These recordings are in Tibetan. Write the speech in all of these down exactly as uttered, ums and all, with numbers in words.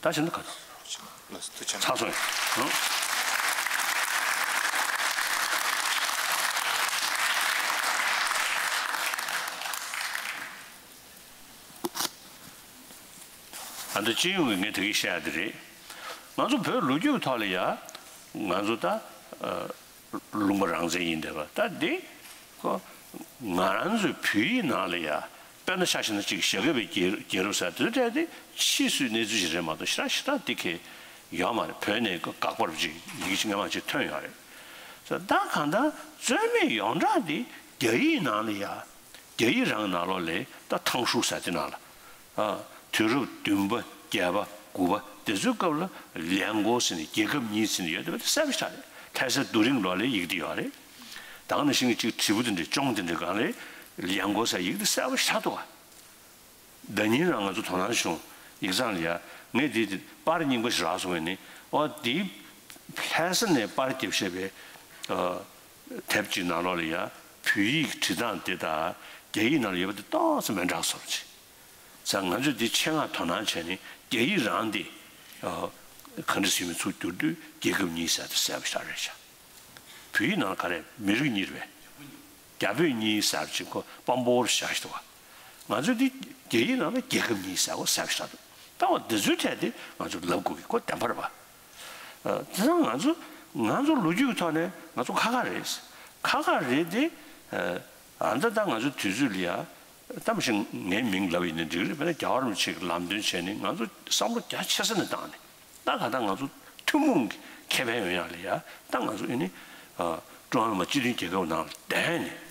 ད་བྱས་ན་ག་རེ། ལགས་སོ། ཐུགས་རྗེ་ཆེ། ཚར་སོང་། ཨ་ད་སྤྱི་ཡོངས་ཀྱི་ངས་དེ་གིས་བཤད་ཡ་དེ་རེད། ང་ཚོ་བོད་ལོ་རྒྱུས་ཐོག་ལ་ཡ། ང་ཚོ་ད། ལུང་པ་རང་བཙན་ཡིན་བསྡད་པ་ད་འདི། ཁོ། ང་རང་ཚོའི་བོད་ཡིག་ནང་ལ་ཡ། དཔེར་ན་ཆ་བཞག་ན་གཅིག་ཞྭ་སྒབ་པའི་རྒྱལ་རྒྱལ་རབས་ཟེར་དེ་ཚོ་སྤྲད་དེ་ཕྱིས་སུའི་གནས་ཚུལ་ཞིག་རེད་མ་གཏོགས་ཞེ་དྲག་ཞེ་དྲག་འདི་གས་ཡོད་མ་རེད། བོད་ནས་དགག་པར་ཅིག་ཡི་གེ་ཅིག་སྔ་མ་ཅིག་ཐོན་ཡོད་རེད། ད་གང་ལྟར་རྩོད་མེད་ཡོངས་གྲགས་འདི་རྒྱ་ཡིག་ནང་ལ་ཡ། རྒྱ་ཡིག་རང་ནང་ལོགས་ལ་ད་ཐང་ཧྲུའུ་ཟེར་དེ་ནང་ལ། ཨ། དུས་རབས་བདུན་པ་བརྒྱད་པ་དགུ་པ་དེ་ཚོའི་སྐབས་ལ་ལིའང་གོ་ཟེར་ནས་རྒྱལ་ཁབ་གཉིས་ཟེར་ནས་ཡོད་དེ་བ་དེ་གསལ་པོ་ཞིག་རེད། ལྷ་ས་རྡོ་རིང་ལོགས་ལ་ཡིག་དེ་ཡོད་རེད། ད་ག་ནང་བཞིན་གྱི་གཅིག་དྲིལ་བུ་དེ་འདྲའི་ཅོང་དེ་འདྲའི་སྒང་ལ་ལིའང་གོ་ཟེར་ཡིག་དེ་གསལ་པོ་ཞིག་འདུག་ག་ཟླ་ཉིན་རང་ང་ཚོ་དོ་སྣང་བྱུང་ཡིག་ཚང་ལ་ཡ། ངས་དེ་དེ་པར་རྙིང་པ་ཞིག་རག་སོང་བས་ནི། ཨོ་དེ་ལྷ་ས་ནས་པར་རྒྱབ་བཞག་པའི་ཨ་དེབ་ཅིག་ནང་ལོགས་ལ་ཡ། བོད་ཡིག་བྲིས་སྟངས་དེ་དང་རྒྱ་ཡིག་ནང་ལ་ཡོད་པ་དེ་ཏོག་ཙམ་མི་འདྲ་བཟོ་འདྲ་ཅིག་ཙང་ང་ཚོས་འདི་ཆེད་མངགས་དོ་སྣང་བྱས་ནས་རྒྱ་ཡིག་རང་དེ་ཨ་ག་འདྲ་ཟེར་མིན་ཚུར་བསྒྱུར་དུས་རྒྱལ་ཁབ་གཉིས་ཟེར་དེ་གསལ་པོ་ཞིག་རེད་ཤག་བོད་ཡིག་ནང་ལ་ག་རེ་མི་རིགས་གཉིས་རེད་པས། རྒྱ་བོད་གཉིས་ཟེར་ཅིག་ཁོ་དཔང་པོ་བཞག་ཤི་འདུག་བ། ང་ཚོས་འདི་རྒྱ་ཡིག་ནང་ལ་རྒྱལ་ཁབ་གཉིས་ཟེར་གོ་གསལ་པོ་ཞིག་འདུག་ད་བ་འདི་ཚོའི་གྲས་དེ་ང་ཚོས་ལབ་དགོས་ཀྱི་ཁོ་བདེན་པ་རེད་པ། ཨ་དེ་ཚང་ང་ཚོ་ང་ཚོ་ལོ་རྒྱུས་ཀྱི་ཐོག་ནས་ང་ཚོ་ཁ་ཁ་རེད། ཁ་ཁ་རེད་དེ། ཨ་ད་ད་ང་ཚོ་དུས་ཚོད་ལ་ཡ། ད་མི་ཤེས་ངའི་མིང་ལབ་ཡིན་ན་འགྲིག་རེད། དཔེར་ན་རྒྱལ་བ་རིན་པོ་ཆེ་གི་ལམ་སྟོན་བྱས་ནས་ང་ཚོ་བསམ་བློ་རྒྱ་ཆེ་ས་ནས་བཏང་ནས། ད་ག་ད་ང་ཚོ་ཐུན་མོང་གི་ཁེ་ཕན་ཡོང་ཡག་ལ་ཡ། ད་ང་ཚོ་ཨེ་ནི་ཨ་ཀྲུང་ཧྭ་མི་དམངས་སྤྱི་མཐུན་རྒྱལ་ཁབ་ནང་ལ་བསྡད་ནས་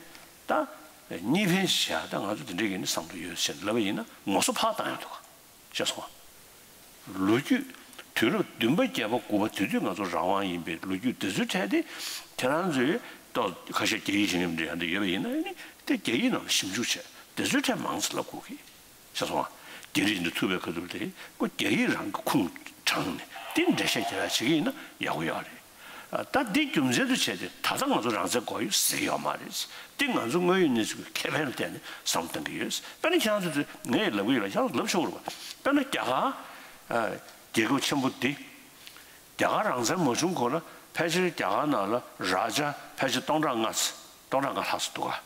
ད་གཉིས་ཕན་ཞིག་བྱ། ད་ང་ཚོ་དེ་འདྲའི་གི་ནི་བསམ་བློ་ཡོད་ཟེར་ལབ་པ་ཡིན་ན་ངོ་སོ་ཕར་བཏང་ཡག་འདུག་ག་ཤེས་སོང་ང་། ལོ་རྒྱུས་དུས་རབས་བདུན་པ་བརྒྱད་པ་དགུ་པ་དེ་དུས་ང་ཚོ་རང་དབང་ཡིན་པའི་ལོ་རྒྱུས་དེ་ཚོའི་གྲས་དེ་ཁྱེད་རང་ཚོས་ཏོག་ཁ་ཤས་རྒྱ་ཡིག་ཤེས་མཁན་འདྲ་ཡང་འདྲ་ཡོད་པ་ཡིན་ན་ཨེ་ནི་དེ་རྒྱ་ཡིག་ནང་ལ་ཞིབ་འཇུག་བྱས་དེ་ཚོའི་གྲས་མང་ཙམ་ལབ་དགོས་ཀྱི། ཤེས་སོང་ང་། རྒྱ་རིགས་འདི་ཐུབ་པའི་ཁ་ཐུབ་དེ་ཁོ་རྒྱ་ཡིག་རང་གི་ཁུངས་དྲངས་ནས་དེ་འགྲེལ་བཤད་རྒྱག་ཡག་བྱེད་ཀྱི་ཡིན་ན་ཡག་པོ་ཡོད་རེད། ཨ་ད་འདི་རྒྱུ་མཚན་དུ་བྱས་ཏེ་ད་ལྟ་ང་ཚོ་རང་བཙན་དགོས་ཡོད་ཟེར་གྱི་ཡོད་མ་རེད། འདི་ང་ཚོ་དངོས་ཡོད་གནས་ཚུལ་གྱི་ཁེ་ཕན་ལ་བརྟེན་ནས་བསམ་བློ་གཏང་གི་ཡོད། དཔེར་ན་ཁྱེད་རང་ཚོ་ཚོས་ངས་ལབ་ཀྱི་ཡོད་ལ་ཁྱེད་རང་ཚོ་ལབ་ཆོག་གི་རེད་པ། དཔེར་ན་རྒྱ་གར་ཨ་རྒྱལ་ཁབ་ཆེན་པོ་འདི། རྒྱ་གར་རང་བཙན་མ་བྱུང་གོང་ལ་ཕལ་ཆེར་རྒྱ་གར་ནང་ལ་རཱ་ཇ་ཕལ་ཆེར་སྟོང་ཕྲག་ལྔ་ཙམ་སྟོང་ཕྲག་ལྔ་ལྷག་ཙམ་འདུག་ག་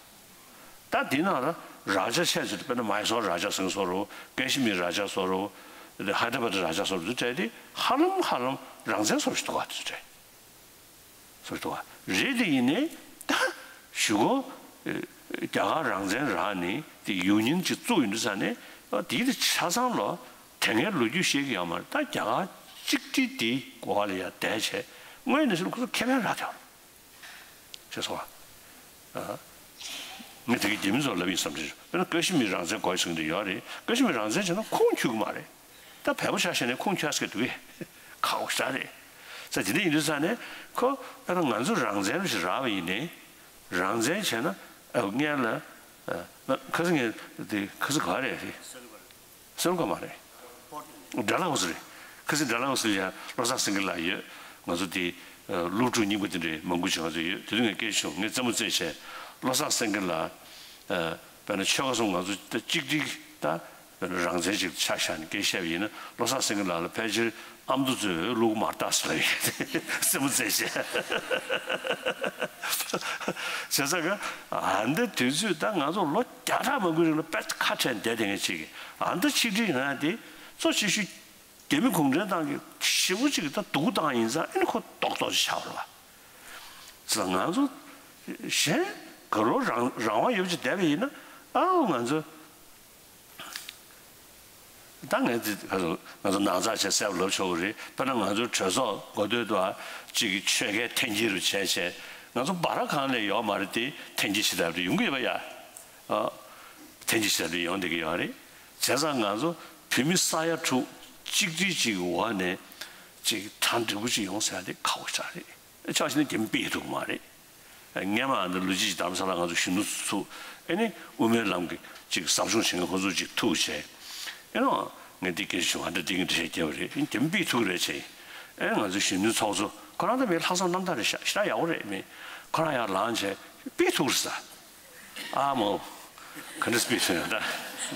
ད་འདི་ནང་ལ་རཱ་ཇ་ཆེ་ཤོས་དེ་དཔེར་ན་མའི་སོར་རཱ་ཇ་ཟེར་མཁན་བཟོ་འདྲ་པོ། ཀ་ཤི་མིར་རཱ་ཇ་བཟོ་འདྲ་པོ། དེ་ཧའི་དར་བཱད་རཱ་ཇ་བཟོ་འདྲ་པོ་དེ་ཚོ་གྲས་དེ་ཧ་ལམ་ཧ་ལམ་རང་བཙན་བཟོ་འདྲ་ཞིག་འདུག་ག་དེ་ཚོ་གྲས། བཟོ་འདྲ་པོ་རེད་དེ་ཡིན་ནའི་ད་གཞུག་གུ་རྒྱ་གར་རང་བཙན་རག་ནས་དེ་ཡུ་ནི་ཡན་ཅིག་བཙུགས་ཡོང་དུས་ཙ་ནས་དེའི་དེ་ཆ་ཚང་ལ་དེ་སྔའི་ལོ་རྒྱུས་ཤེས་ཀྱི་ཡོད་མ་རེད། ད་རྒྱ་གར་གཅིག་སྒྲིལ་དེའི་འོག་ལ་ཡ་བསྡད་བྱས་དངོས་ཡོད་གནས་ཚུལ་ཁོ་ཚོ་ཁེ་ཕན་རག་བསྡད་པ་རེད། ཤེས་སོང་ང་། ངས་དེ་གི་རྒྱ་མི་ཚོར་ལབ་ཡིན་བསམ་གྱི་རེད། དཔེར་ན་ཀ་ཤི་མིར་རང་བཙན་དགོས་ཟེར་གྱི་འདི་ཡོད་རེད། ཀ་ཤི་མིར་རང་བཙན་བྱས་ན་ཁུངས་འཁྱོལ་གྱི་མ་རེད། ད་བལ་པོ་ཆ་བཞག་ནས་ཁུངས་འཁྱོལ་ས་ག་འདུག་གས། ཁག་པོ་ཞེ་དྲག་རེད། ས་དེ་འདྲ་ཡིན་དུས་ཙ་ནས་ཁོ་དཔེར་ན་ང་ཚོ་རང་བཙན་ཞིག་རག་པ་ཡིན་ནའི་རང་བཙན་བྱས་ན་ཨ་སྔོན་ལ་ཨ་ཁ་སང་ངས་དེ་ཁ་སང་ག་རེད་རེད། སེམས་ཁ་མ་རེད། སྒྲ་ལ་འོ་ཟེར་རེད། ཁ་སང་སྒྲ་ལ་འོ་ཟེར་ཡ་བློ་བཟང་སེང་གེ་ལགས་ཡོད། ང་ཚོ་དེ་སློབ་ཕྲུག་རྙིང་པ་དེ་འདྲའི་མང་པོ་ཅིག་ང་ཚོ་ཡོད། དེ་དུས་ངས་སྐད་ཆ་བྱུང་། ངས་རྩེད་མོ་རྩེས་བྱས་བློ་བཟང་སེང་གེ་ལགས་དཔེར་ན་ཆོལ་ཁ་གསུམ་ང་ཚོ་ད་གཅིག་སྒྲིལ་ད་དཔེར་ན་རང་བཙན་ཅིག་ཆ་བཞག་ནས་སྐད་བཤད་པ་ཡིན་ན་བློ་བཟང་སེང་གེ་ལགས་ལ་ཕལ་ཆེར་ཨ་མདོ་ཚོས་འོས་བླུག་མ་རེད་ཟེར་ལབ་ཡོད། རྩེད་མོ་རྩེས་བྱས། བྱས་ཙང་ཨ་འདི་དུས་ཚོད་ད་ང་ཚོ་ལོ་བརྒྱ་ཕྲག་མང་པོའི་རིང་ལ་དཔེ་ཁ་བྲལ་བསྡད་བསྡད་མཁན་ཅིག་གིས་ཨ་འདི་ཆིག་སྒྲིལ་ཡོང་ཡ་དེ་གཙོ་ཆེ་ཤོས་རྒྱ་མི་གུང་ཁྲན་ཏང་གི་ཞེ་པོ་ཅིག་གིས་ད་སྡུག་བཏང་ཡིན་ཙང་ཨ་ནི་ཁོ་རྡོག་རྡོག་ཅིག་ཆགས་པ་རེད་པ། ཙང་ང་ཚོ་གཞན་ག་རོ་རང་རང་དབང་ཡོད་ཅིག་བསྡད་པ་ཡིན་ན་ཨའོ་ང་ཚོ་ད་ངས་དེ་ང་ཚོ་ང་ཚོ་ནང་ཚགས་བྱས་གསལ་པོ་ལབ་ཆོག་གི་རེད། དཔེར་ན་ང་ཚོའི་གྲོས་ཚོགས་འགོ་སྟོད་དུ་ཅིག་གི་ཆོལ་ཁའི་འཐེན་འཁྱེར་རུ་བྱས་བྱས་ང་ཚོ་སྦ་ར་གང་ལས་ཡོད་མ་རེད་དེ་འཐེན་འཁྱེར་བྱེད་ཐབས་རེ་ཡོང་གི་ཡོད་པ་ཡ། ཨ། འཐེན་འཁྱེར་བྱེད་ཐབས་རེ་ཡོང་བསྡད་ཀྱི་ཡོད་རེད། བྱས་ཙང་ང་ཚོ་བོད་མི་ས་ཡ་དྲུག་གཅིག་སྒྲིལ་གཅིག་གི་འོག་ནས་ཅིག་གྲ་འགྲིག་པོ་ཅིག་ཡོང་ཟེར་ཡ་དེ་ཁག་པོ་ཞེ་དྲག་རེད། ཆ་བཞག་ན་རྒྱ་མི་ཕུད་ཐུབ་ཀྱི་མ་རེད། སྔོན་མ་འདི་ལོ་གཅིག་རྡ་རམ་ས་ལ་ང་ཚོ་གཞོན་ནུ་ཚོ་ཚུགས་ཨེ་ནི་དབུ་མའི་ལམ་གྱི་ཅིག་ཟབ་སྦྱོང་བྱེད་མཁན་ཁོ་ཚོ་ཅིག་ཐུག་བྱས། ཨེ་ནོ། ངས་འདི་སྐད་ཆ་བྱུང་ཨ་འདྲ་འདི་གི་འགྲེལ་བཤད་རྒྱབ་པ་རེད། ཨེ་རྒྱ་མི་ཕུད་ཐུབ་ཀྱི་རེད་བྱས། ཨེ་ང་ཚོ་གཞོན་ནུ་ཚོགས་གཙོ་ཁོ་རང་ད་མི་ལྷག་བསམ་རྣམ་དག་རེད་ཤག་ཞེ་དྲག་ཡག་པོ་རེད། མི་ཁོ་རང་ཡར་ལངས་བྱས་ཕུད་ཐུབ་རེད་ས། ཨ་མོ། ག་འདྲ་ཕུད་ཐུབ་ཡོད་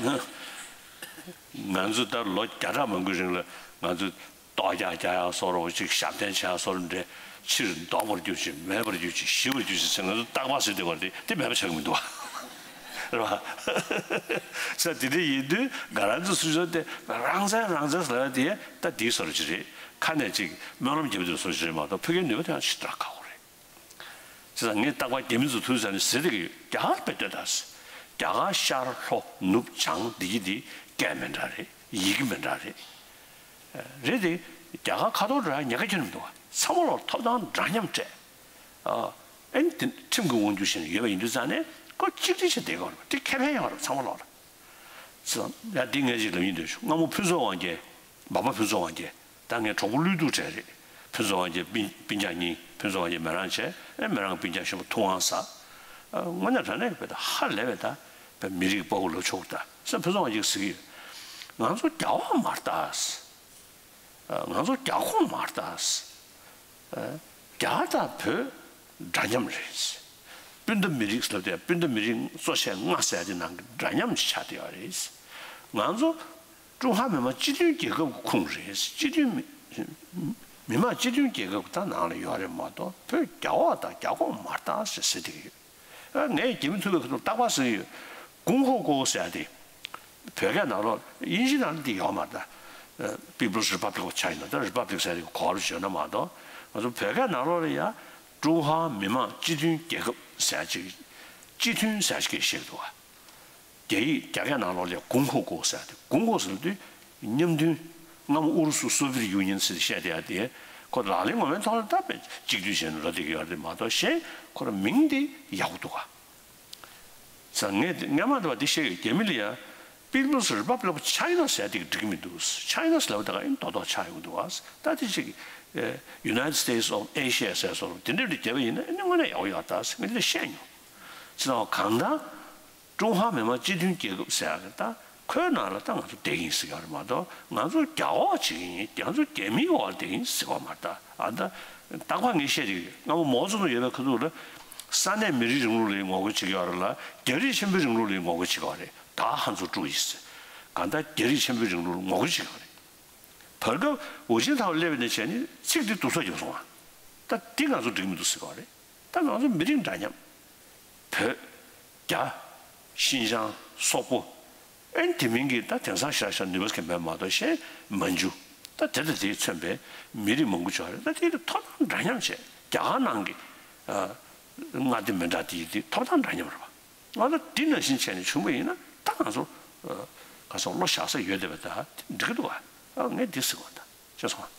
ད། ང་ཚོ་ད་ལོ་བརྒྱ་ཕྲག་མང་པོའི་རིང་ལ་ང་ཚོ་ལྟོ་རྒྱག་རྒྱག་ཡག་བཟོ་འདྲ་བོ་ཅིག་ཞབས་བརྟན་བྱེད་ཡག་བཟོ་འདྲ་འདྲ་ཕྱིར་ལྡོག་པར་གྱུར་ཅིག་མེད་པར་གྱུར་ཅིག་ཞི་བར་གྱུར་ཅིག་ཟེར་ང་ཚོ་རྟག་པར་ཟེར་བསྡད་པ་དེ་དེ་མེད་པ་ཆགས་ཀྱི་མི་འདུག་བ། རེད་བ། ས་དེ་འདྲ་ཡིན་དུས་ང་རང་ཚོ་སུ་ཚོད་དེ་རང་བཙན་རང་བཙན་ཟེར་ཡ་དེ་ད་དེའི་བཟོ་འདྲ་ཅིག་རེད། ཁ་ནས་ཅིག་སྨོན་ལམ་རྒྱབ་དེ་བཟོ་འདྲ་ཅིག་རེད་མ་གཏོགས་ཕ་གིའི་ནུས་པ་དེ་ཡང་ཞེ་དྲག་ཁག་པོ་རེད། བྱས་ཙང་ངས་རྟག་པར་རྒྱ་མི་ཚོ་ཐུག་ཙང་ནས་ཟེར་བསྡད་ཀྱི་ཡོད། རྒྱ་གར་དཔེ་ལྟོས་དང་། རྒྱ་གར་ཤར་ལྷོ་ནུབ་བྱང་འདི་གི་འདི་སྐད་མི་འདྲ་རེད། ཡི་གེ་མི་འདྲ་རེད། རེད་དེ། རྒྱ་གར་ཁ་ཐོར་འགྲོ་ཡ་ཉེན་ཁ་ཁྱོན་མི་འདུག་བ། ཚང་མ་ལོར་ཐོབ་ཐང་འདྲ་མཉམ་སྤྲད། ཨ་ཨེ་ནི་དེ་ཁྲིམས་ཀྱི་དབང་སྒྱུར་བྱས་ནས་ཡོད་པ་ཡིན་དུས་ཙང་ནས་ཁོ་གཅིག་སྒྲིལ་བྱས་བསྡད་དགོས་རེད། དེ་ཁེ་ཕན་ཡོད་རེད་ཚང་མ་ལོར། ཙང་ཡ་འདི་ངས་ཅིག་ལབ་ཡིན་འདོད་བྱུང་། སྔ་མོ་ཕུན་ཚོགས་དབང་རྒྱལ། འབའ་པ་ཕུན་ཚོགས་དབང་རྒྱལ། ད་ངའི་གྲོགས་པོ་བློ་སྡུག་གྲས་རེད། ཕུན་ཚོགས་དབང་རྒྱལ་སྤུན་སྤུན་ཀྱག་གཉིས། ཕུན་ཚོགས་དབང་རྒྱལ་མེ་རང་བྱས། ཨེ་མེ་རང་སྤུན་ཀྱག་གཞོན་པ་ཐུབ་དབང་ཟེར། ཨ་དངོས་གནས་དྲང་གནས་བས་ད་ཧ་ལས་པས་ད། བས་མི་རིགས་ཕྲུ་གུ་ལབ་ཆོག་གི་ད་ཟེར་ཕུན་ཚོགས་དབང་རྒྱལ་ཟེར་གྱི་ཡོད། ང་ཚོ་རྒྱ་དབང་མ་རེད་ད། ང་ཚོ་རྒྱ་ཁོངས་མ་རེད་ད། རྒྱ་དང་བོད་འདྲ་མཉམ་རེད། སྤུན་ཟླ་མི་རིགས་ལབ་དེ་སྤུན་ཟླ་མི་རིགས་གཙོ་ཆེ་ལྔ་ཟེར་དེ་ནང་གི་འདྲ་མཉམ་ཆགས་བསྡད་ཡོད་རེད། ང་ཚོ་ཀྲུང་ཧྭ་མི་དམངས་སྤྱི་མཐུན་རྒྱལ་ཁབ་ཀྱི་ཁོངས་རེད། སྤྱི་མཐུན་མི་མི་དམངས་སྤྱི་མཐུན་རྒྱལ་ཁབ་ཀྱི་ད་ནང་ལ་ཡོད་རེད་མ་གཏོགས་བོད་རྒྱ་དབང་དང་རྒྱ་ཁོངས་མ་རེད་ད་ཟེར་ཟེར་བསྡད་ཀྱི་ཡོད། ཨ་ངས་རྒྱ་མི་ཐུག་པའི་ཁ་ཐུག་རྟག་པར་ཟེར་གྱི་ཡོད། གུང་ཧོ་ཀོ་ཟེར་ཡ་དེ། བོད་སྐད་ནང་ལོགས་དབྱིན་ཇི་ནང་ལ་འདི་ཡོད་མ་རེད་ད། People's Republic of China ད་Republic ཟེར་ཡ་དེ་གོ་བར་བརྗོད་ན་མ་གཏོགས་ང་ཚོ་བོད་སྐད་ནང་ལོགས་ལ་ཡ་ཀྲུང་ཧྭ་མི་དམངས་སྤྱི་མཐུན་རྒྱལ་ཁབ་ཟེར་ཡ་ཅིག་སྤྱི་མཐུན་ཟེར་ཡ་ཅིག་བཤད་འདུག་བ། རྒྱ་ཡིག་རྒྱ་སྐད་ནང་ལོགས་ལ་གུང་ཧོ་ཀོ་ཟེར་ཡ་དེ་གུང་ཧོ་ཟེར་དུས་མཉམ་མཐུན། སྔ་མོ་ཨུ་རུ་སུ་སོ་བྷི་ཡ་ཡུ་ནི་ཡན་ཟེར་ཏེ་བཤད་བསྡད་ཡ་དེ་ཁོ་ལག་ལེན་ངོ་མའི་ཐོག་ལ་ད་དཔེ་གཅིག་སྡུད་བྱས་ནས་འགྲོ་བསྡད་ཀྱི་ཡོད་རེད་མ་གཏོགས་གཞན་ཁོ་རང་མིང་དེ་ཡག་པོ་འདུག་ག་ཙང་ངས་སྔ་མ་དེ་བ་དེ་བཤད་ཡོད། རྒྱ་མི་ལ་ཡ་People's Republic of China ཟེར་ཡ་དེ་གི་འགྲིག་གི་མི་འདུག China ཟེར་ལབ་ད་ག་ཨིན་རྡོག་རྡོག་ཆགས་ཡོང་གི་འདུག་བ། ད་དེ་ཅིག་United States of Asia ཟེར་སོགས་དེ་འདྲ་འདྲ་རྒྱབ་པ་ཡིན་ན་ཨ་ནི་དངོས་གནས་ཡག་པོ་ཡོད་ད་ཟེར་ངས་དེ་འདྲ་བཤད་མྱོང་། ཙང་གང་ལྟར། ཀྲུང་ཧྭ་མི་དམངས་སྤྱི་མཐུན་རྒྱལ་ཁབ་ཟེར་ཡག་གི་ད་ཁོའི་ནང་ལ་ད་ང་ཚོ་བསྡད་ཀྱི་ཡིན་ཟེར་གྱི་ཡོད་རེད་མ་གཏོགས་ང་ཚོ་རྒྱ་འོག་བྱེད་ཀྱི་ཡིན། ང་ཚོ་རྒྱ་མིའི་འོག་ལ་བསྡད་ཀྱི་ཡིན་ཟེར་གྱི་ཡོད་མ་རེད་ད། ཨ་ད་རྟག་པར་ངས་བཤད་ཀྱི་ཡོད། སྔ་མོ་མའོ་ཙེ་ཏུང་ཡོད་པའི་ཁ་ཐུག་ལ་ས་གནས་མི་རིགས་རིང་ལུགས་ལ་ངོ་རྒོལ་བྱེད་ཀྱི་ཡོད་རེད་ལ་རྒྱ་རིགས་ཆེན་པོའི་རིང་ལུགས་ལ་ངོ་རྒོལ་བྱེད་ཀྱི་ཡོད་རེད། ད་ཧན་ཚོ་ཀྲུའུ་ཡིས་གང་ལྟར་རྒྱ་རིགས་ཆེན་པོའི་རིང་ལུགས་ལ་ངོ་རྒོལ་བྱེད་ཀྱི་ཡོད་རེད། བར་སྐབས་ཧུའུ་ཅིན་ཐའོ་སླེབས་ནས་བྱས་ནས་ཚིག་འདི་སྡུག་ཚོགས་རྒྱབ་སོང་བ། ད་འདི་ང་ཚོ་འགྲིག་མི་འདུག་ཟེར་གྱི་ཡོད་རེད། ད་ང་ཚོ་མི་རིགས་འདྲ་མཉམ། བོད། རྒྱ། ཤིན་ཅང་། སོག་པོ། ཨེ་དེ་མིན་གྱི་ད་དེང་སང་ཤ་ཤ་ནུས་པ་གི་མེད་མ་གཏོགས་གཞན་མན་ཇུ། ད་དེ་དང་དེས་མཚོན་པའི་མི་རིགས་མང་པོ་ཅིག་ཡོད་རེད། ད་དེ་ཐོབ་ཐང་འདྲ་མཉམ་བྱས་རྒྱ་གར་ནང་གི་མངའ་སྡེ་མི་འདྲ་དེ་ཡི་དེ་ཐོབ་ཐང་འདྲ་མཉམ་རེད་བ། ང་ཚོ་འདི་ནང་བཞིན་བྱས་ནས་བྱུང་བ་ཡིན་ན་ད་ང་ཚོ་ག་ཚོད་བློ་བཞག་ས་ཡོད་བསྡད་པ་ད་འགྲིག་གི་འདུག་བ། ཨ་ངས་འདི་ཟེར་བ་ད། ཤེས་སོང་།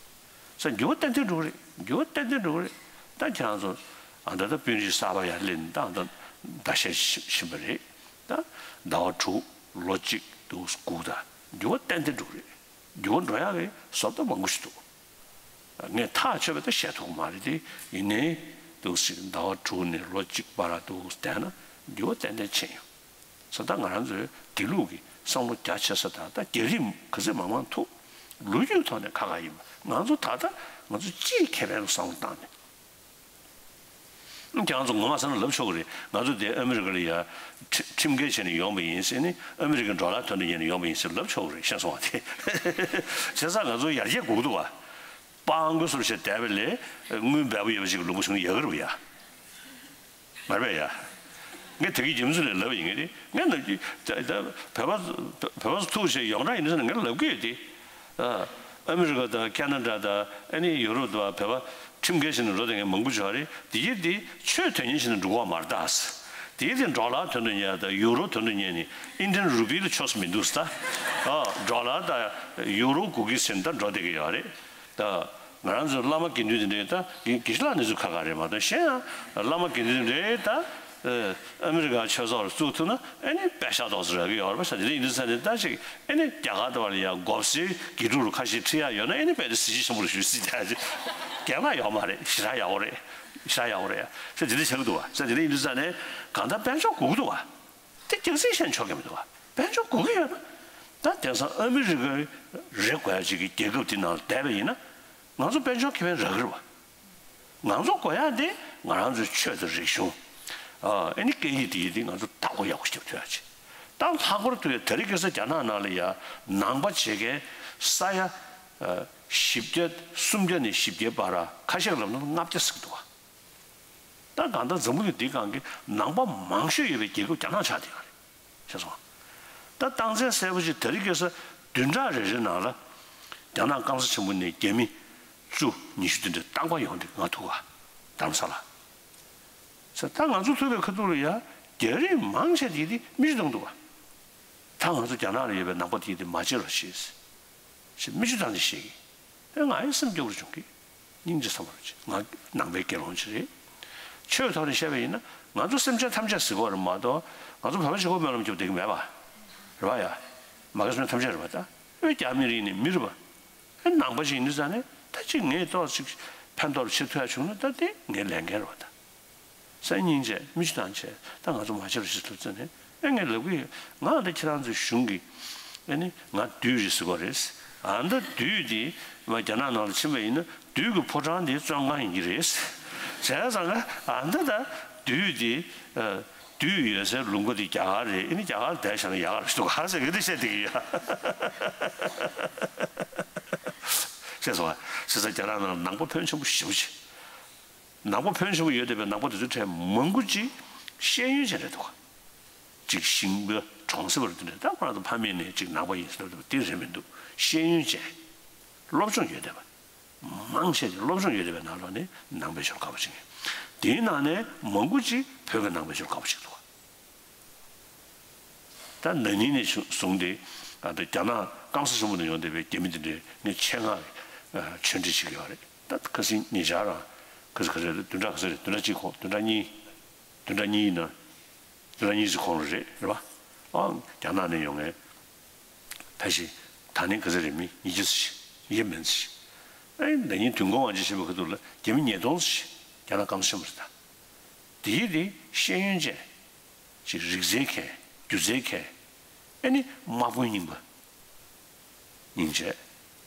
ས་འགྱུར་བ་ཏན་ཏན་འགྲོ་གི་རེད། འགྱུར་བ་ཏན་ཏན་འགྲོ་གི་རེད། ད་ཁྱེད་རང་ཚོ་ཨ་ད་ད་དཔོན་རིགས་གསར་པ་ཡར་སླེབས་ནས་ད་ཨ་ད་ཟླ་ཤས་ཕྱིན་པ་རེད། ད་ཟླ་བ་དྲུག་ལོ་གཅིག་འདུག་སྒུག་ད་འགྱུར་བ་ཏན་ཏན་འགྲོ་གི་རེད། འགྱུར་བ་འགྲོ་ཡག་གི་བཟོ་ལྟ་མང་པོ་ཞིག་འདུག་ངས་ཐག་ཆོད་པ་ད་བཤད་ཐུབ་ཀྱི་མ་རེད་དེ་ཡིན་ནའི་འདུག་སེ་ཟླ་བ་དྲུག་ནས་ལོ་གཅིག་བར་འདུག་བསྡད་ན་འགྱུར་བ་ཏན་ཏན་ཕྱིན་ཡོང་། ས་ད་ང་རང་ཚོའི་དགེ་ལུགས་ཀྱི་བསམ་བློ་རྒྱ་ཆེ་ས་དང་ད་རྒྱ་རིགས་ག་ཚོད་མང་མང་ཐུག་ལོ་རྒྱུས་ཐོག་ནས་ཁ་ཁ་ཡིན་པ་ང་ཚོ་ད་ལྟ་ང་ཚོ་སྤྱིའི་ཁེ་ཕན་ལ་བསམ་བློ་བཏང་ནས། ཁྱེད་རང་ཚོ་ངོ་མ་བསམ་བློ་ལབ་ཆོག་གི་རེད། ང་ཚོ་དེ་ཨ་མི་རི་ཀ་ལ་ཡ་ཁྲི་ཁྲིམས་འགལ་བྱས་ནས་ཡོང་པ་ཡིན་ཟེར་ནས་ཨ་མི་རི་ཀའི་ཌོ་ལར་དོན་དུ་ཉན་ནས་ཡོང་པ་ཡིན་ཟེར་ལབ་ཆོག་གི་རེད། ཤེས་སོང་བ་དེ། བྱས་ཙང་ང་ཚོ་ཡར་རྒྱས་སྒུག་འདུག་བ། པང་ཀུ་སུར་བྱས་བསྡད་པ་ལས་དངུལ་འབེལ་པོ་ཡོད་པ་ཞིག་གི་ལུང་པ་བྱུང་ན་ཡག་གི་རེད་བ་ཡ། མ་རེད་པས་ཡ། ངས་དེ་གི་རྒྱུ་མཚན་ལས་ལབ་ཡིན་ངེས་རེད། ངས་ནམ་རྒྱུན་ད་ད་བོད་པ་བོད་པ་ཚོ་ཐུག་བྱས་ཡོངས་གྲགས་ཡིན་ན་ཟེར་ན་ངས་ལབ་གི་ཡོད་དེ། ཨ་ཨ་མི་རི་ཀ་དང་ཁེ་ན་ཌ་དང་ཨ་ནི་ཡུ་རོབ་དང་བོད་པ་ཁྲིམས་འགལ་བྱས་ནས་འགྲོ་བསྡད་མཁན་མང་པོ་ཅིག་ཡོད་རེད། དེ་གི་དེ་ཆོས་དོན་གཉེར་བྱས་ནས་འགྲོ་གི་ཡོད་མ་རེད་ད། དེ་གི་དེ་ཌོ་ལར་དོན་དུ་གཉེར་དང་ཡུ་རོ་དོན་དུ་གཉེར་ནས་ཨིན་ཌི་ཡན་རུ་པི་ལ་ཆོས་སུ་མི་འདུག་ཟེར་ད། ཨ་ཌོ་ལར་དང་ཡུ་རོ་སྒུག་གི་ཟེར་ནས་ད་འགྲོ་བསྡད་ཀྱི་ཡོད་རེད། ད་ང་རང་ཚོའི་བླ་མ་དགེ་འདུན་དེ་འདྲའི་ད་དགེ་དགེ་བཤེས་ལགས་གནས་ཚུལ་ཁ་ཁ་རེད་མ་གཏོགས་གཞན་ཡང་བླ་མ་དགེ་འདུན་དེ་འདྲའི་ད་ཨ་མི་རི་ཀ་ཆོས་ཚོགས་ལ་བཙུགས་ཐུབ་ན་ཨ་ནི་པད་ཤག་ཏོག་ཙམ་རག་གི་ཡོད་རེད་པ། ས་དེ་འདྲ་ཡིན་དུས་ས་ནས་ད་ཅིག་ཨ་ནི་རྒྱ་གར་དུ་བ་ལ་ཡང་མགོ་སེར་དགེ་ཕྲུག་རུ་ཁ་ཤས་ཁྲིད་ཡག་ཡོད་ན་ཨ་ནི་དཔེ་དེ་གཟི་བརྗིད་ཆེན་པོ་རུ་ཞུ་སྲིད་ད་ཅིག་རྒྱག་ན་ཡོད་མ་རེད། ཞེ་དྲག་ཡག་པོ་རེད། ཞེ་དྲག་ཡག་པོ་རེད། ས་དེ་འདྲ་ཆགས་ཀྱི་འདུག་བ། ས་དེ་འདྲ་ཡིན་དུས་ས་ནས་གང་ལྟར་དཔལ་འབྱོར་དགོས་ཀྱི་འདུག་བ། དེ་རྒྱག་སྲིད་བཤད་ཆོག་གི་མི་འདུག་བ། དཔལ་འབྱོར་དགོས་ཀྱི་ཡོད་ན། ད་དེང་སང་ཨ་མི་རི་ཀ་རེད་དགོས་ཡ་ཅིག་གི་རྒྱལ་ཁབ་དེ་ནང་ལ་བསྡད་པ་ཡིན་ན། ང་ཚོ་དཔལ་འབྱོར་ཁེ་ཕན་རག་གི་རེད་བ། ང་ཚོ་དགོས་ཡ་དེ་ང་རང་ཚོའི་ཆོས་དང་རིག་གཞུང་། ཨ་ཨ་ནི་སྐད་ཡིག་དེ་ཡིན་དེ་ང་ཚོ་བདག་པོ་ཡག་པོ་ཞིག་རྒྱབ་ཐུབ་ཡ་ཅིག་ད་ལྷག་པར་དུ་ཡ་དེ་རིང་ཁ་སང་རྒྱ་ནག་ནང་ལ་ཡ་ནང་པ་བྱེད་མཁན་ས་ཡ་ཨ་བཞི་བརྒྱ་སུམ་བརྒྱ་ནས་བཞི་བརྒྱའི་བར་ཁ་ཤས་ལབ་ན་ལྔ་བརྒྱ་ཟེར་གྱི་འདུག་བ། ད་གང་ལྟར་འཛམ་བུ་གླིང་འདིའི་སྒང་གི་ནང་པ་མང་ཤོས་ཡོད་པའི་རྒྱལ་ཁབ་རྒྱ་ནག་ཆགས་བསྡད་ཡོད་རེད། ཤེས་སོང་། ད་རྟགས་མཚན་གསལ་པོ་ཅིག་དེ་རིང་ཁ་སང་བདུན་ཕྲག་རེ་རེ་ནང་ལ་རྒྱ་ནག་སྐམ་ས་ཆེན་པོ་ནས་རྒྱ་མི་བཅུ་ཉི་ཤུ་དེ་འདྲ་རྟག་པར་ཡོང་དུས་ང་ཐུག་པ། རྡ་རམ་ས་ལ། ས་ད་ང་ཚོ་ཐུག་པའི་ཁ་ཐུག་ལ་ཡ་རྒྱ་རིགས་མང་ཆེ་དེ་དེ་མིག་ཆུ་བཏང་འདུག་བ། ད་ང་ཚོ་རྒྱ་ནག་ལ་ཡོད་པའི་ནང་པ་དེ་དེ་མ་བྱེད་རོགས་ཞེས་ཞེས་མིག་ཆུ་བཏང་ནས་བཤད་ཀྱི། ཨེ་ང་ཡང་སེམས་སྐྱོ་པོ་བྱུང་གི། སྙིང་རྗེ་ཚ་པོ་རེད། ང་ནང་པའི་དགེ་སློང་ཅིག་རེད། ཆོས་ཐོག་ནས་བཤད་པ་ཡིན་ན་ང་ཚོ་སེམས་ཅན་ཐམས་ཅད་ཟེར་གྱི་ཡོད་རེད་མ་གཏོགས་ང་ཚོ་བོད་པ་གཅིག་པོ་སྨོན་ལམ་རྒྱབ་བསྡད་ཀྱི་མེད་པ། རེད་པ་ཡ། མ་གི་སེམས་ཅན་ཐམས་ཅད་རེད་པ་ད། ཨེ་རྒྱ་མི་རིགས་ནི་མི་རེད་པ། ཨེ་ནང་པ་ཅིག་ཡིན་དུས་ཙང་ནས་ད་ཅིག་ངས་ཏོག་ཙམ་ཕན་ཐོགས་བྱེད་ཐུབ་ཡ་བྱུང་ན་ད་དེ་ངའི་ལས་འགན་རེད་པ་ད། སང་ཉིན་བྱས་མིག་ཆུ་བཏང་བྱས་ད་ང་ཚོ་མ་བྱེད་རོགས་ཞེས་ཐུགས་བརྩེ་ནས་ཨེ་ངས་ལབ་ཀྱི་ཡོད། ང་ཨ་འདྲ་ཁྱེད་རང་ཚོའི་གཞུང་གི་ཨེ་ནི་ང་བདུད་རེད་ཟེར་གྱི་ཡོད་རེད། ཨ་འདྲ་བདུད་དེ་མ་རྒྱ་ནག་ནང་ལ་ཕྱིན་པ་ཡིན་ན་བདུད་ཀྱི་ཕོ་བྲང་དེ་བཙོན་ཁང་ཡིན་གྱི་རེད། བྱས་ཙང་ང་ཨ་འདྲ་ད་བདུད་དེ་ཨ་བདུད་ཡོད་སའི་ལུང་པ་དེ་རྒྱ་གར་རེད། ཨེ་ནི་རྒྱ་གར་བསྡད་བཞག་ན་ཡག་ག་རེད་འདུག་ག་ཟེར་གྱི་འདི་བཤད་བསྡད་ཀྱི་ཡོད། ཤེས་སོང་ང་། བྱས་ཙང་རྒྱ་ནག་ནང་ལ་ནང་པ་ཕོན་ཆེན་པོ་ཞེ་པོ་ཅིག་ནང་པ་ཕོན་ཆེན་པོ་ཡོད་བསྡད་པའི་ནང་པ་དེ་ཚོའི་གྲས་མང་པོ་ཅིག་ཤེས་ཡོན་ཅན་རེད་འདུག་ཅིག་ཞིང་པ་གྲོང་གསེབ་པ་དེ་འདྲ་ད་ཁོ་རང་ཚོ་ཕ་མེས་ནས་ཅིག་ནང་པ་ཡིན་ཟེར་བ་དེ་རེད་མི་འདུག་ཤེས་ཡོན་ཅན། སློབ་སྦྱོང་ཡོད་བསྡད་པ། མང་ཆེ་ཅིག་སློབ་སྦྱོང་ཡོད་བསྡད་པའི་ནང་ལོགས་ནས་ནང་པའི་ཆོས་ལ་དགའ་པོ་བྱེད་མཁན། དེའི་ནང་ནས་མང་པོ་ཅིག་བོད་ཀྱི་ནང་པའི་ཆོས་ལ་དགའ་པོ་བྱེད་འདུག་ད་ན་ནིང་ནས་བཟུང་སྟེ་ཨ་ད་རྒྱ་ནག་སྐམ་ས་ཆེན་པོ་ནས་ཡོང་བསྡད་པའི་རྒྱ་མི་དེ་འདྲའི་ངས་ཆེད་མངགས་ཆོས་འབྲེལ་བྱེད་ཀྱི་ཡོད་རེད། ད་ཁ་སང་ཉེ་ཆར་རང་ཁ་སང་ག་རེ་རེད། བདུན་ཕྲག་ག་ཚོད་རེད། བདུན་ཕྲག་གཅིག་གོང་བདུན་ཕྲག་གཉིས་བདུན་ཕྲག་གཉིས་ཡིན་ན་བདུན་ཕྲག་གཉིས་ཙམ་གོང་རེད་རེད་པ། ཨ་རྒྱ་ནག་ནས་ཡོང་མཁན་ཕལ་ཆེར་ད་ནི་ག་ཚོད་རེད། མི་ཉིས་བརྒྱ་ཙམ་ཞིག་ཉིས་བརྒྱ་མིན་ཙམ་ཞིག་ཨེ་ན་ནིང་དུས་འཁོར་དབང་ཆེན་ཞེས་པའི་ཁ་ཐུག་ལ་རྒྱ་མི་ཉིས་སྟོང་ཙམ་ཞིག་རྒྱ་ནག་སྐམ་ས་ཆེན་པོ་རེད་ད། དེའི་དེ་ཤེས་ཡོན་ཅན། ཅིག་རིག་རྩལ་མཁན། སྒྱུ་རྩལ་མཁན། ཨེ་ནི་དམག་དཔོན་རྙིང་པ། སྙིང་རྗེ།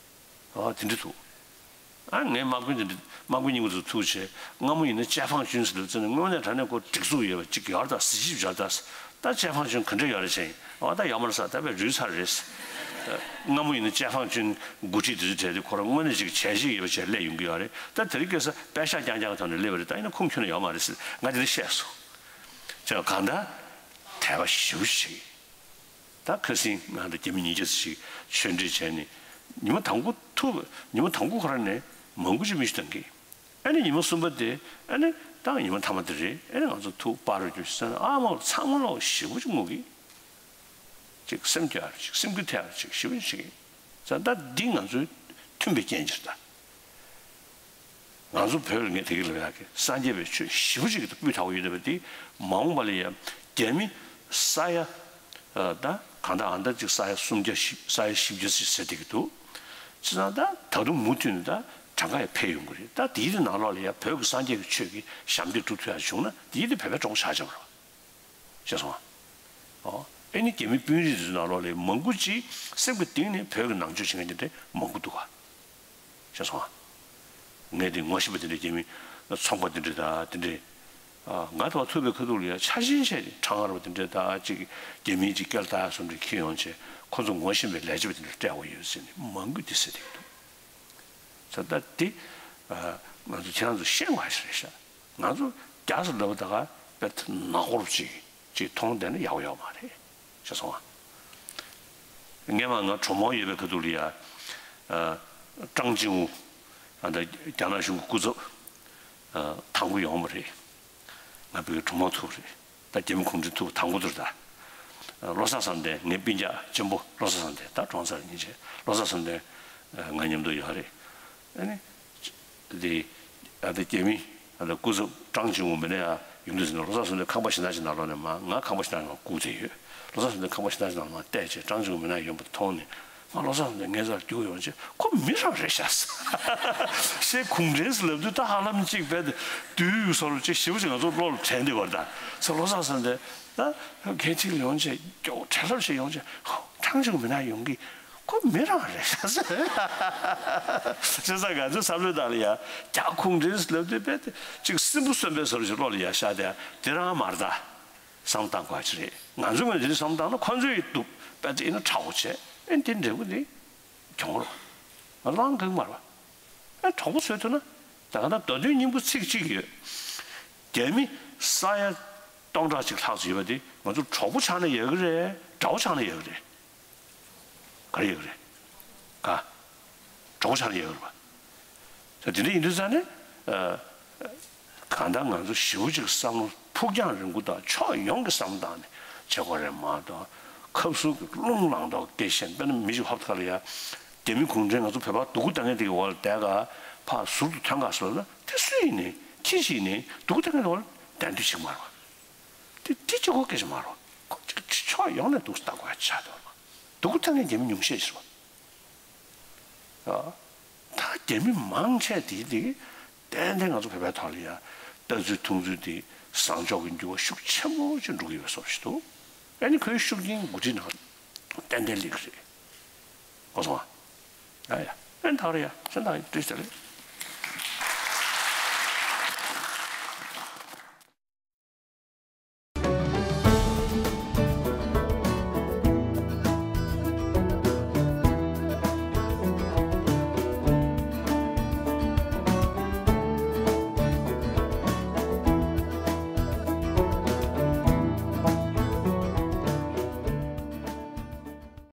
ཨ་དེ་འདྲ་འདུག་ཨ་ངས་དམག་དཔོན་དེ་འདྲ་དམག་དཔོན་རྙིང་པ་ཚོ་ཐུག་བྱས་སྔ་མོ་ཡིན་ན་ཅེ་ཧྥང་ཅུན་ཟེར་ལབ་ཙང་ནས་དངོས་གནས་དྲང་གནས་ཁོ་སྒྲིག་འཛུགས་ཡོད་པ་ཅིག་ཡོད་རེད་ད། གཟི་བརྗིད་ཡོད་རེད་ད། ད་ཅེ་ཧྥང་ཅུན་ག་འདྲ་ཡོད་རེད་ཟེར། ཨོ་ད་ཡོད་མ་རེད་ཟེར། ད་དཔེ་རུལ་ཚར་རེད། སྔ་མོ་ཡིན་ན་ཅེ་ཧྥང་ཅུན་འགོ་ཁྲིད་དེ་ཚོའི་གྲས་དེ་ཁོ་རང་དངོས་གནས་ཅིག་བྱས་རྗེས་ཡོད་པ་བྱས་སླེབས་ཡོང་གི་ཡོད་རེད། ད་དེ་རིང་ཁ་སང་པད་ཤག་རྐྱང་རྐྱང་གི་ཐོག་ནས་སླེབས་པ་རེད། ད་ཡིན་ན་ཁུངས་འཁྱོལ་ནས་ཡོད་མ་རེད་ཟེར་ང་དེ་འདྲ་བཤད་སོང་། ཅེས་གང་ལྟར་དད་པ་ཞེ་པོ་ཞིག་ད་ཁ་སང་ང་དང་རྒྱ་མི་ཉིས་བརྒྱ་ཙམ་ཞིག་ཆོས་འབྲེལ་བྱས་ནས་ཉི་མ་དང་པོ་ཐུག་ཉི་མ་དང་པོ་ཁོ་རང་ནས་མང་པོ་ཅིག་མིག་ཆུ་བཏང་གི། ཨ་ནི་ཉི་མ་གསུམ་པ་དེ་ཨ་ནི་ད་ཉི་མ་མཐའ་མ་དེ་རེད། ཨ་ནི་ང་ཚོ་ཐུག་པར་རྒྱུ་ཟེར་ན་ཨ་མ་ཚང་མ་ལོག་ཞེ་པོ་ཅིག་ངུ་གི། ཅིག་སེམས་སྐྱོ་ཡ་ཅིག་སེམས་འགུལ་ཐེབས་ཡ་ཅིག་ཞེ་པོ་ཅིག་བྱེད་ཀྱི། ཙང་ད་འདི་ང་ཚོའི་མཐུན་པའི་རྐྱེན་ཅིག་རེད་ད། ང་ཚོ་བོད་ལ་ངས་དེ་གི་ལབ་ཡག་གི་སངས་རྒྱས་པའི་ཆོས་ཞེ་པོ་ཅིག་གི་སྤུས་དག་པོ་ཡོད་བསྡད་པ་དེ་མ་འོངས་པ་ལ་ཡང་རྒྱ་མི་ས་ཡ་ད་གང་ལྟར་ཨ་ད་ཅིག་ས་ཡ་སུམ་བརྒྱ་བཞི་ས་ཡ་བཞི་བརྒྱ་ཅིག་ཟེར་བསྡད་ཀྱི་འདུག་བྱས་ཙང་ད་ད་དུང་མུ་མཐུད་ནས་ད་གྲངས་ཀ་ཡང་འཕེལ་ཡོང་གི་རེད། ད་དེའི་དེ་ནང་ལོགས་ལ་ཡང་བོད་ཀྱི་སངས་རྒྱས་ཀྱི་ཆོས་ཀྱི་ཞབས་འདེགས་སྒྲུབ་ཐུབ་ཡག་བྱུང་ན་དེའི་དེ་བོད་པའི་གྲོགས་པོ་ཆགས་ཆགས་པ་རེད། ཤེས་སོང་ཨ། ཨོ། ཨེ་ནི་རྒྱ་མི་དཔོན་རིགས་དེ་ཚོའི་ནང་ལོགས་ལ་མང་པོ་ཅིག་སེམས་ཀྱི་གཏིང་ནས་བོད་ཀྱི་ནང་ཆོས་བྱེད་མཁན་དེ་འདྲ་མང་པོ་འདུག་ག་ཤེས་སོང་ཨ། ངས་དེ་ངོ་ཤེས་པ་དེ་འདྲ་རྒྱ་མི་ཚོང་པ་དེ་འདྲ་དང་དེ་འདྲ། ཨ་ང་དང་ཐུག་པའི་ཁ་ཐུག་ལ་ཡ་ཆ་ཤས་ཆེ་ཁྲང་ཨར་བ་དེ་འདྲ་དང་ཅིག་རྒྱ་མིའི་ཅིག་སྐད་ལ་བཏགས་ཡག་སོགས་འདྲ་འཁྱེར་ཡོང་བྱས་ཁོ་ཚོ་ངོ་ཤེས་པའི་ལས་བྱེད་པ་དེ་འདྲ་སྤྲད་དགོས་ཡོད་ཟེར་ནས་མང་པོ་དེ་ཟེར་བསྡད་ཀྱི་འདུག་ད་ལྟ་དེ་ང་ཚོ་ཁྱེད་རང་ཚོ་ཤེས་དགོས་ཞིག་རེད་ཤག་ང་ཚོ་རྒྱ་སེ་ལབ་པ་ད་ག་དཔེ་ནག་པོ་ཅིག་ཅིག་མཐོང་བསྡད་ན་ཡག་པོ་ཡོད་མ་རེད། ཤེས་སོང་ཨ། སྔས་མ་ང་གྲོ་མོ་ཡོད་པའི་ཁ་ཐུག་ལ་ཡ་ཀྲང་ཅིང་ཝུ་ཨ་ད་རྒྱ་ནག་གཞུང་གི་སྐུ་ཚབ་དང་པོ་ཡོང་བ་རེད། ང་བོད་ཀྱི་གྲོ་མོ་ཐུག་རེད། ད་རྒྱ་མི་གུང་ཁྲན་ཐུག་དང་པོ་དེར་ད། བློ་བཟང་བསམ་གཏན་ངའི་སྤུན་ཀྱག་གཅེན་པོ་བློ་བཟང་བསམ་གཏན་ད་གྲོངས་ཚར་ཉིན་བྱས་བློ་བཟང་བསམ་གཏན་ང་མཉམ་དུ་ཡོད་རེད། ཨ་ནི། དེ། ཨ་ད་རྒྱ་མི་ཨ་ད་སྐུ་ཚབ་ཀྲང་ཅིང་ཝུ་མི་ནས་ཡ་ཡོང་དུས་ཟིན་ན་བློ་བཟང་བསམ་གཏན་ཁང་པ་གཞན་དག་ཅིག་ནང་ལོགས་ནས་མ་ང་ཁང་པ་གཞན་དག་ནང་སྒུག་བསྡད་ཡོད། བློ་བཟང་བསམ་གཏན་ཁང་པ་གཞན་དག་ཅིག་ནང་མ་བལྟས་བྱས་ཀྲང་ཅིང་ཝུ་མི་ནས་ཡོང་པ་མཐོང་ནས་ང་བློ་བཟང་བསམ་གཏན་ངའི་རྩར་རྒྱུགས་ཡོང་བྱས་ཁོ་མི་རང་རེད་ཤག་ཟེར། གུང་ཁྲན་ཟེར་ལབ་དུས་ད་ཧ་ལམ་གཅིག་བས་དུས་ཡུག་སོགས་ལ་ཅིག་ཞེ་པོ་ཅིག་ང་ཚོ་བློ་ལ་དྲན་བསྡད་པ་རེད་ད། ཟེར་བློ་བཟང་བསམ་གཏན། ད་གལ་ཆེ་ཡོང་བྱས་མགྱོགས་བྲེལ་ལྷོད་བྱས་ཡོང་བྱས་ཧོ་ཀྲང་ཅིང་ཝུ་མི་ནས་ཡོང་གི་ཁོ་མི་རང་རེད་ཤག་ཟེར། བྱས་ཙང་ང་ཚོའི་བསམ་བློའི་ནང་ལ་ཡ་རྒྱ་གུང་ཁྲན་ཟེར་ལབ་དུས་དཔེ་དེ་ཅིག་སྲིན་པོ་གསོན་པོའི་བཟོ་འདྲ་ཞིག་བློ་ལ་ཡ་ཤར་བསྡད་དེ་རང་མ་རེད་ད། བསམ་བློ་བཏང་དགོས་ཅིག་རེད། ང་ཚོས་ང་ཚོའི་བསམ་བློ་བཏང་ན་ཁོ་ཚོས་ཡིན་འདུག་དཔེ་དེ་ཡིན་ན་ཁྲ་བོ་བྱས་ཨེ་འདི་འབྲས་བུ་འདི་གྱོང་རོ། ང་ལང་གང་མ་རོ། ཨེ་གྲོགས་པོ་བཟོས་ཐུབ་ན་ད་ག་ན་མདོ་དོན་སྙིང་པོ་ཚིག་གཅིག་ཡོད། རྒྱ་མི་ས་ཡ་སྟོང་ཕྲག་གཅིག་ལྷག་ཙམ་ཡོད་པ་འདི་ང་ཚོ་གྲོགས་པོ་ཆགས་ན་ཡག་གི་རེད། དགྲ་བོ་ཆགས་ན་ཡག་གི་རེད། ག་རེ་ཡོད་རེད། ག་གྲོགས་ཆགས་ཡོད་རེད་པ། ད་དེ་འདྲ་ཡིན་དུས་ཙང་ནས། གང་ལྟར་ང་ཚོ་ཞེ་པོ་ཅིག་བསམ་བློ་ཕུགས་རྒྱང་རིང་པོ་དང་ཕྱོགས་ཡོངས་ཀྱི་བསམ་བློ་བཏང་ནས་བྱེད་དགོས་རེད་མ་གཏོགས། ཁབ་སུ་གི་རླུང་ལངས་མདོག་སྐད་བཤད་དཔེར་ན་མི་ཞིག་ཧོབ་ཁ་ལ་ཡ། རྒྱ་མི་གུང་ཁྲན་ང་ཚོ་བོད་པ་སྡུག་གུ་བཏང་མཁན་དེ་གི་འོག་ལ་བསྡད་ག་ཕར་ཟུར་དུ་ཐོན་ག་ཟེར་ན་དེ་སུ་ཡིན་ནའི་ཁྱི་ཞིག་ཡིན་ནའི་སྡུག་གུ་བཏང་མཁན་དེ་འོག་ལ་བསྡད་འདོད་ཅིག་མ་རེད་པ། དེ་དེ་གཅིག་པོ་སྐད་ཆ་མ་རེད། ཁོ་གཅིག་ཕྱོགས་ཡོངས་ནས་སྡུག་ལྟ་དགོས་ཡ་ཆགས་འདུག་རེད་པ། སྡུག་གུ་བཏང་མཁན་རྒྱ་མི་ཉུང་ཤས་ཤིག་རེད་པ། ད་རྒྱ་མི་མང་ཆེ་དེ་དེ་ཏན་ཏན་ང་ཚོ་བོད་པའི་ཐོག་ལ་ཡ་ལྟ་ཚུལ་མཐོང་ཚུལ་དེ་བཟང་ཕྱོགས་ཀྱི་འགྱུར་བ་ཤུགས་ཆེན་པོ་ཅིག་འགྲོ་གི་ཡོད་པའི་བཟོ་ཞིག་འདུག་ཨ་ནི་ཁོའི་ཤུགས་རྐྱེན་འགོ་ཁྲིད་ནང་ཏན་ཏན་སླེབས་ཀྱི་རེད། གོ་སོང་ཨ། ཡ་ཡ་ཨ་ནི་ད་ག་རེད་ཡ་སེམས་ཐག་ཡིན་བཀྲ་ཤིས་བདེ་ལེགས།